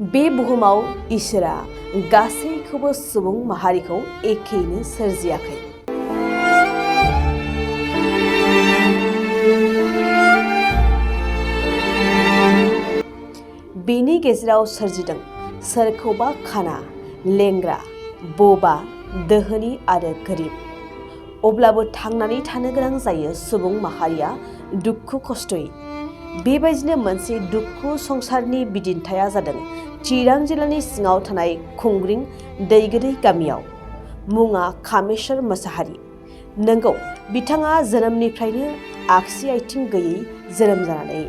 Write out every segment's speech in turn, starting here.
बे बुहुमाव इसोरा गासैखौबो सुबुं माहारिखौ एखेयैनो सोरजियाखै। बेनि गेजेराव सोरजिदों सोरखौबा खाना, लेंग्रा, बोबा, दोहोनि आरो गोरिब। अब्लाबो थांनानै थानो गोनां जायो सुबुं माहारिया दुखु खस्थयै। बेबायदिनो मोनसे दुखु संसारनि बिदिन्थाया जादों चिरां जिल्लानि सिङाव थानाय खुंग्रिं दैगोदै गामियाव। मुङा कामेस्वर मोसाहारि। नंगौ, बिथाङा जोनोमनिफ्रायनो आगसि आथिं गैयै जोनोम जानानै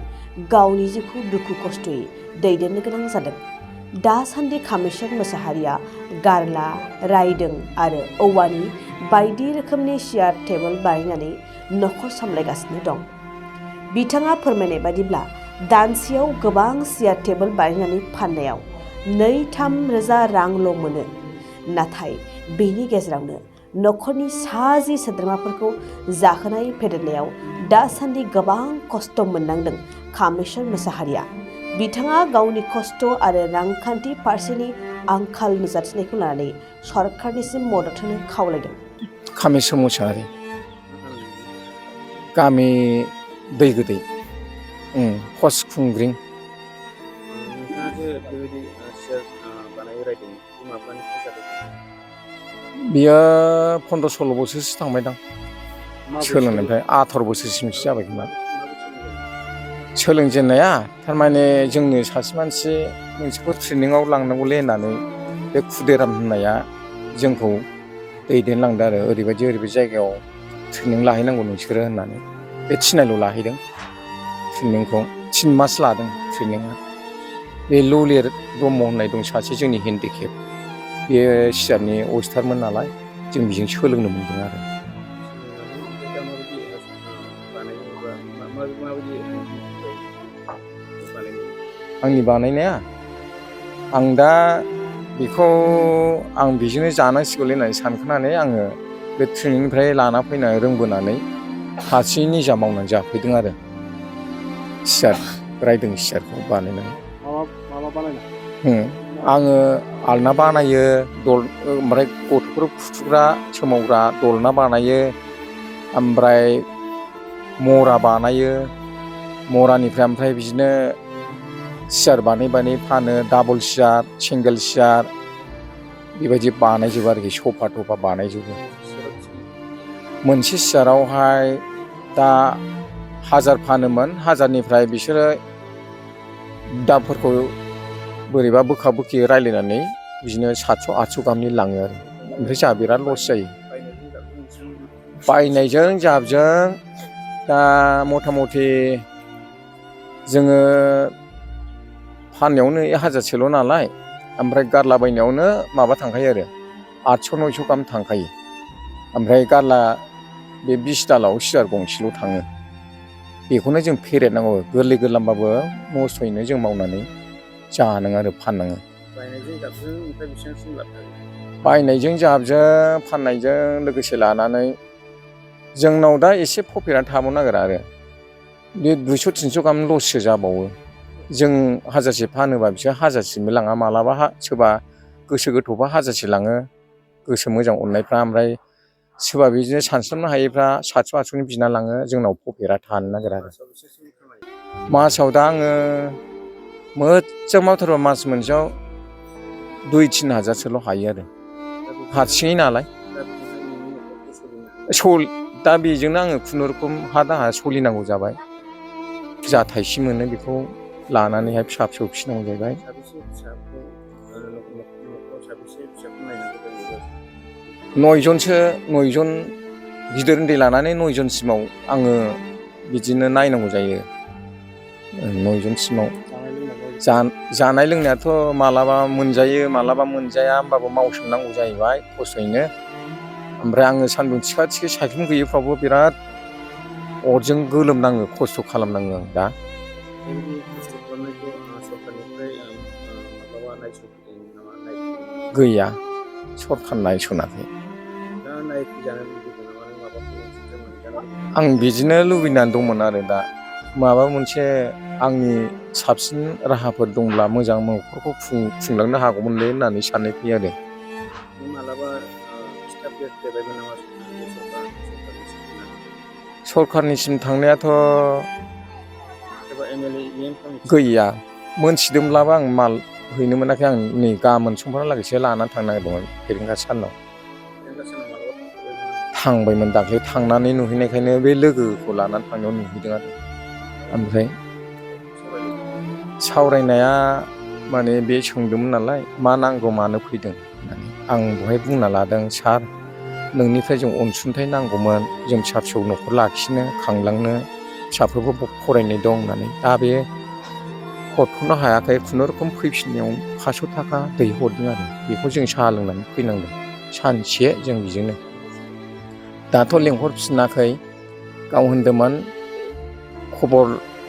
गावनि जिउखौ दुखु खस्थयै दैदेननो गोनां जादों। दासान्दि कामेस्वर मोसाहारिया गारला, रायदों आरो औवानि बायदि रोखोमनि सियार टेबोल बानायनानै नखर सामलायगासिनो दं। बिथाङा फोरमायनाय बादिब्ला दानसेयाव गोबां सियार टेबोल बानायनानै फाननायाव 2-3 रोजा रांल' मोनो। नाथाय बेनि गेजेरावनो नखरनि सा 10 सोद्रोमाफोरखौ जाहोनाय फेदेरनायाव दासान्दि गोबां खस्थ' मोननांदों कामेस्वर मोसाहारिया। बिथाङा गावनि खस्थ' आरो रांखान्थि फारसेनि आंखाल नुजाथिनायखौ लानानै सरकारनिसिम मदद होनो खावलायदों। कामेस्वर मोसाहारि, गामि दैगोदै, पस्ट खुंग्रिं। बियो 15-16 बोसोरसो थांबायदां सोलोंनायनिफ्राय। 18 बोसोरसिमसो जाबाय खोमा। सोलोंजेननाया थारमाने जोंनो सासे मानसि मोनसेखौ ट्रेनिङाव लांनांगौलै होननानै बे खुदिराम होननाया जोंखौ दैदेनलांदों आरो ओरैबायदि जायगायाव ट्रेनिं लाहैनांगौ नोंसोरो होननानै। बे थिनालियाव लाहैदों ट्रेनिंखौ। 3 मास लादों ट्रेनिङा। बे ललित ब्रह्म होननाय दं सासे जोंनि हेन्डिकेप। बेयो सियारनि अस्टारमोन नालाय जों बेजों सोलोंनो मोन्दों आरो। आंनि बानायनाया आं दा बेखौ बेजोंनो जानांसिगौलै होननानै सानखानानै आङो बे ट्रेनिंनिफ्राय लाना फैनानै रोंबोनानै हारसिङै निजा मावनानै जाफैदों आरो। सियार, रायदों सियारखौ बानायनानै। आङो आलना बानायो, ओमफ्राय गथ'फोर फुथुग्रा सोमावग्रा दलना बानायो, ओमफ्राय मरा बानायो। मरानिफ्राय ओमफ्राय बिदिनो सियार बानाय फानो। डाबल सियार, सिंगेल सियार बेबायदि बानायजोबो आरोखि। सफा थफा बानायजोबो। मोनसे सियारावहाय दा 1000 फानोमोन। 1000निफ्राय बिसोरो दामफोरखौ बोरैबा बोखा बोखि रायज्लायनानै बिदिनो 700-800 गाहामनि लाङो आरो। ओमफ्राय जोंहा बिराद लस जायो। बायनायजों जाबजों दा मथा मथि जोङो फाननायावनो 1000सोल' नालाय, ओमफ्राय गारला बायनायावनो माबा थांखायो आरो 800-900 गाहाम थांखायो। ओमफ्राय गारला बे 20 दालाव सियार गंसेल' थाङो। बेखौनो जों फेरेदनांगौ। गोरलै गोरलामबाबो नस्थ'यैनो जों मावनानै जानाङो आरो फाननाङो। बायनायजों जाबजों फाननायजों लोगोसे लानानै जोंनाव दा एसे प्रफिटआ थाबावनो नागिरा आरो। बे 200-300 गाहाम लससो जाबावो। जों 1000से फानोबा बिसोर 1000सिमबो लाङा। मालाबा सोरबा गोसो गोथौबा 1000से लाङो, गोसो मोजां अननायफ्रा। ओमफ्राय सोरबा बिदिनो सानस्लाबनो हायैफ्रा 700-800नि बिना लाङो। जोंनाव प्रफिटआ थानो नागिरा आरो। मासाव दा आङो मोजां मावथारबा मास मोनसेयाव 2-3 हाजारसोल' हायो आरो। हारसिङै नालाय। दा बेजोंनो आङो खुनुरुखुम हा दाहा सोलिनांगौ जाबाय। जा थाइसे मोनो बेखौ लानानैहाय फिसा फिसौ फिसिनांगौ जाहैबाय। 9 जन गिदिर उन्दै लानानै 9 जनसिमाव आङो बिदिनो नायनांगौ जायो। 9 जनसिमाव जानाय लोंनायाथ' मालाबा मोनजायो मालाबा मोनजाया, होमबाबो मावसोमनांगौ जाहैबाय खस्थ'यैनो। ओमफ्राय आङो सान्दुं थिखा थिखि सायख्लुम गैयैफ्रावबो बिराद अरजों गोलोमनाङो खस्थ' खालामनाङो आं दा बेबायदि खस्थ' खालामनायखौ सरकारनिफ्राय माब्लाबा नायसंफैदों नामा नायफैदों? गैया सरखार नायस'नाखै। दा नायफैजानो लुबैदों नामा नों माबाफोर अनसुंथाइ मोनजानो लुबैदों? आं बिदिनो लुबैनानै दंमोन आरो दा माबा मोनसे आंनि साबसिन राहाफोर दंब्ला मोजां न'खरखौ खुंलांनो हागौमोनलै होननानै साननाय फैयो आरो। नों मालाबा खिथाब लिरफेरबायमोन नामा बे सरकारनिसिम थांनानै? सरखारनिसिम थांनायाथ' सोरबा एमएलए एमपिफोरनि गैया मोनथिदोंब्लाबो आं माल हैनो मोनाखै। आं नै गाबोन समफोरहालागैसो लानानै थांनो नागिरदोंमोन फेरेंगा सानाव। फेरेंगा सानाव मालाबा थांफेरबायमोन नामा? थांबायमोन दाख्लै थांनानै नुहैनायखायनो बे लोगोखौ लानानै थांनायाव नुहैदों आरो। ओमफ्राय सावरायलायदों? सावरायनाया माने बे सोंदोंमोन नालाय मा नांगौ मानो फैदों होननानै आं बहाय बुंना लादों सार नोंनिफ्राय जों अनसुंथाइ नांगौमोन जों फिसा फिसौ न'खर लाखिनो खांलांनो फिसाफोरबो फरायनाय दं होननानै। दा बे हरथ'नो हायाखै खुनुरुखुम फैफिननायाव 500 थाखा दैहरदों आरो बेखौ जों साहा लोंनानै फैनांदों सानसे जों बेजोंनो। दाथ' लेंहरफिनाखै गाव होनदोंमोन खबर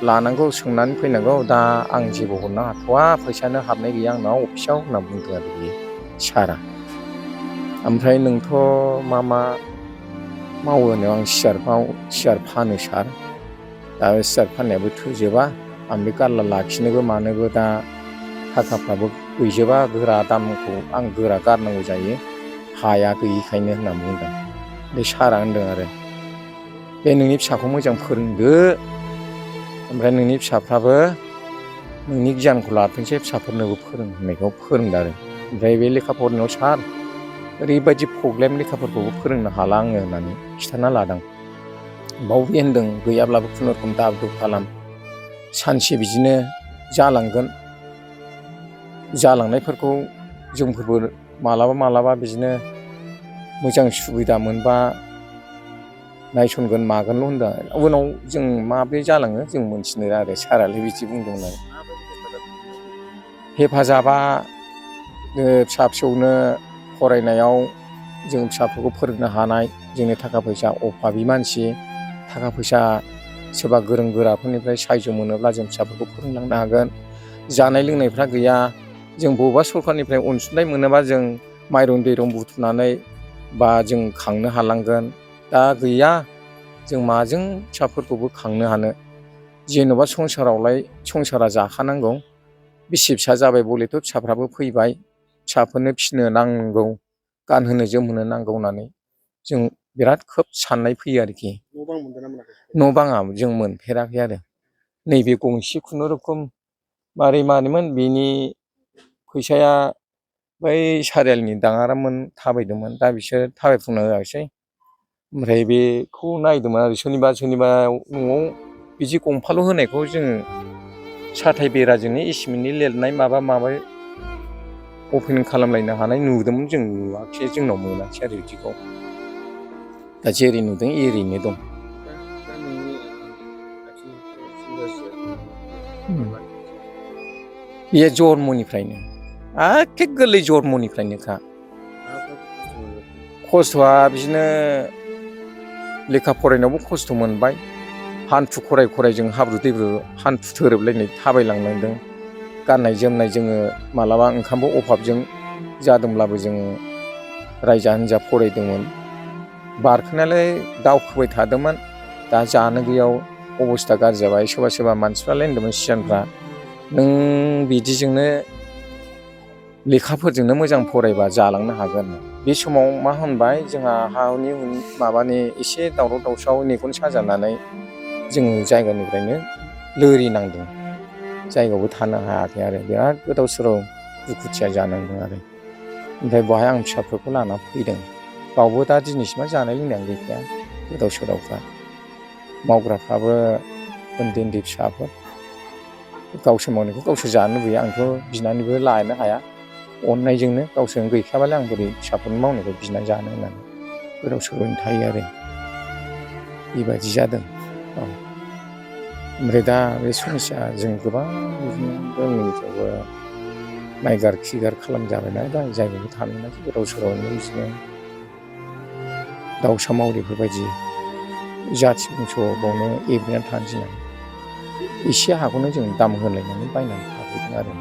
लानांगौ सोंनानै फैनांगौ दा आं जेबो हरनो हाथ'वा फैसायानो हाबनाय गैया आंनाव अफिसाव होनना बुंदों आरो बियो सारा। ओमफ्राय नोंथ' मा मावो होननायाव आं सियार फानो सार। दा सियार फाननायाबो थोजोबा आं बे गारला लाखिनोबो मानोबो दा थाखाफ्राबो गैजोबा गोरा दामखौ आं गोरा गारनांगौ जायो हाया गैयिखायनो होनना बुंदों। बे सारा होनदों आरो बे नोंनि फिसाखौ मोजां फोरोंदो ओमफ्राय नोंनि फिसाफ्राबो नोंनि गियानखौ लाथोंसै फिसाफोरनोबो फोरों होननायखौ फोरोंदों आरो। ओमफ्राय बे लेखा फरायनायाव सार ओरैबायदि प्रब्लेम लेखाफोरखौबो फोरोंनो हाला आङो होननानै खिन्थाना लादों। बावबो होनदों गैयाब्लाबो खुनुरुखुम दाब दुब खालाम सानसे बिदिनो जालांनायफोरखौ जोंफोरबो मालाबा बिदिनो मोजां सुबिदा मोनबा नायसनगोन मागोनल' होनदों। उनाव जों माब्रै जालाङो जों मोनथिनो आरो सारालाय बिदि बुंदोंमोन आरो। हेफाजाबा फिसा फिसौनो फरायनायाव जों फिसाफोरखौ फोरोंनो हानाय जोंनि थाखा फैसा अभाबि मानसि थाखा फैसा सोरबा गोरों गोराफोरनिफ्राय साहायज' मोनोब्ला जों फिसाफोरखौ फोरोंलांनो हागोन। जानाय लोंनायफ्रा गैया जों बबेबा सरखारनिफ्राय अनसुंथाइ मोनोबा जों माइरं दैरं बुथुमनानै बा जों खांनो हालांगोन। दा गैया जों माजों फिसाफोरखौबो खांनो हानो। जेन'बा संसारा जाखानांगौ बिसि फिसा जाबाय बलेथ' फिसाफ्राबो फैबाय फिसाफोरनो फिसिनो नांगौ गानहोनो जोमहोनो नांगौ होननानै जों बिराद खोब साननाय फैयो आरोखि। न' बां मोनदों ना मोनाखै? न' बाङा जों मोनफेराखै आरो नैबे गंसे खुनुरुखुम मारैमोन बिनि फैसाया बै सारियालिनि दाङारामोन थाबायदोंमोन दा बिसोर थाबायफुंना होआसै। ओमफ्राय बेखौ नायदोंमोन आरो सोरनिबा न'आव बिदि गंफाल' होनायखौ जोङो साथाय बेराजोंनो एसिमेन्टनि लिरनाय माबा अपेनिं खालामलायनो हानाय नुदोंमोन जों नुवाखिसै जोंनाव मोनाखिसै आरो बिदिखौ। दा जेरै नुदों एरैनो दं। दा नोंनि आथिंफ्राव जिंगासिया बेयो जन्मनिफ्रायनो एखे गोरलै जन्मनिफ्रायनोखा। खस्थ'आ बिदिनो लेखा फरायनायावबो खस्थ' मोनबाय हान्थु खराय जों हाब्रु दैब्रु हान्थु थोरोबलायनाय थाबायलांनांदों। गाननाय जोमनाय जोङो मालाबा ओंखामबो अभाबजों जादोंब्लाबो जोङो रायजा हान्जा फरायदोंमोन। बारखोनायालाय दावखोबाय थादोंमोन दा जानो गैयाव अबस्था गाज्रि जाबाय। सोरबा मानसिफ्रालाय होनदोंमोन सियानफ्रा नों बिदिजोंनो लेखाफोरजोंनो मोजां फरायबा जालांनो हागोन। बे समाव मा होनबाय जोंहा हा हुनि माबानि एसे दावराव दावसाव मेगन साजानानै जोङो जायगानिफ्रायनो लोरिनांदों। जायगायावबो थानो हायाखै आरो बिराद गोदाव सोराव दुखुथिया जानांदों आरो। ओमफ्राय बेवहाय आं फिसाफोरखौ लाना फैदों। बावबो दा दिनैसिमा जानाय लोंनायानो गैखाया गोदाव सोरावफ्रा। मावग्राफ्राबो उन्दै फिसाफोर गावसोर मावनायखौ गावसोर जानो लुबैयो। आंथ' बिनानैबो लानो हाया अननायजोंनो गावसोरनो गैखाबालाय आं बोरै फिसाफोरनि मावनायखौ बिनानै जानो होननानै गोदाव सोरावैनो थायो आरो बेबायदि जादों। औ ओमफ्राय दा बे समस्या जों गोबां बिदिनो गामिफ्रावबो नायगार खिगार खालामजाबायना दा जायगायावबो थानो मोनाखै गोदाव सोरावनो बिदिनो दाउसा मावरिफोरबायदि जाथि बंस' बावनो एब्रेनानै थानोसै होननानै एसे हाखौनो जों दाम होलायनानै बायनानै थाफैदों आरो